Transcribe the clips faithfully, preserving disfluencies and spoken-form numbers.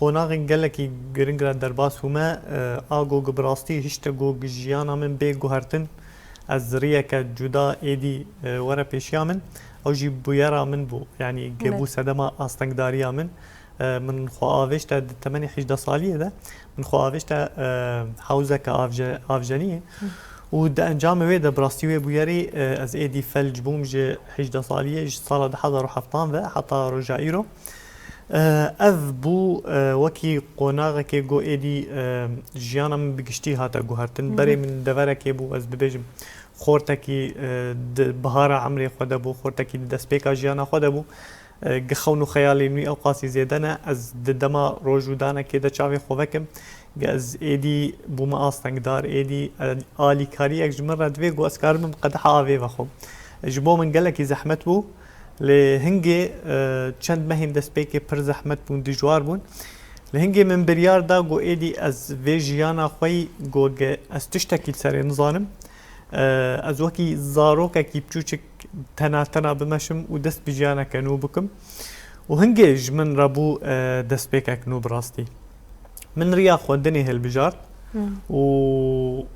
Qonaxên gelekî giring re derbas bûme, e, a go bi rastî hişte go jiyana min bê guhertin, ez riyeke cuda êdî, e, were pêşiya min, ew jî bûyera min bû. Yanî ge bû sedema astengdariya min. E, min xwe avêşte di temenê hejdeh saliyê de, min xwe avêşte, e, hewzeke avje-, avjeniyê. Û di encamê wê de bi rastî wê bûyerî, e, ez êdî felc bûm ji hejdeh saliyê, ji sala du hezar û heftan ve heta roja îro. E, ev bû, e, wekî qonaxekê go êdî, e, jiyana min bi giştî hate guhertin. Berê min deverekê bû, ez bibêjim, xortekî, e, di bihara emrê xwe de bû, xortekî di destpêka jiyana xwe de bû. E, gi xewn û xeyalên wî ew qasî zêde ne. Ez di dema roj û danekê de çavê xwe vekim, gi ez êdî bûme astengdar, êdî, e, alîkariyek ji min re divê ku ez karibim qedeha avê vexwim. Ji bo min gelekî zehmet bû, lê hingê, e, çend mehên destpêkê pir zehmet bûn, dijwar bûn. Li hingê min biryar da ku êdî ez vê jiyana xwe yî, ku ge-, ez tiştekî li serê nizanim. E, ez wekî zarokekî piçûçik tena tena bimeşim û dest bi jiyaneke nû bikim. Û hingê ji min re bû, e, destpêkek nû bi rastî. Min riya xwendinê hilbijart û,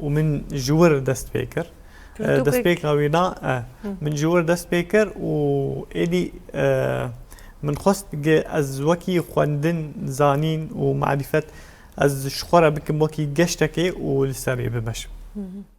û min ji wir dest pê kir. E, destpêka wî na, e, min ji wir dest pê kir û êdî, e, min xwest ge ez wekî xwendin, zanîn û marîfet ez ji xwe re bikim wekî geştekê û li serê bimeşim.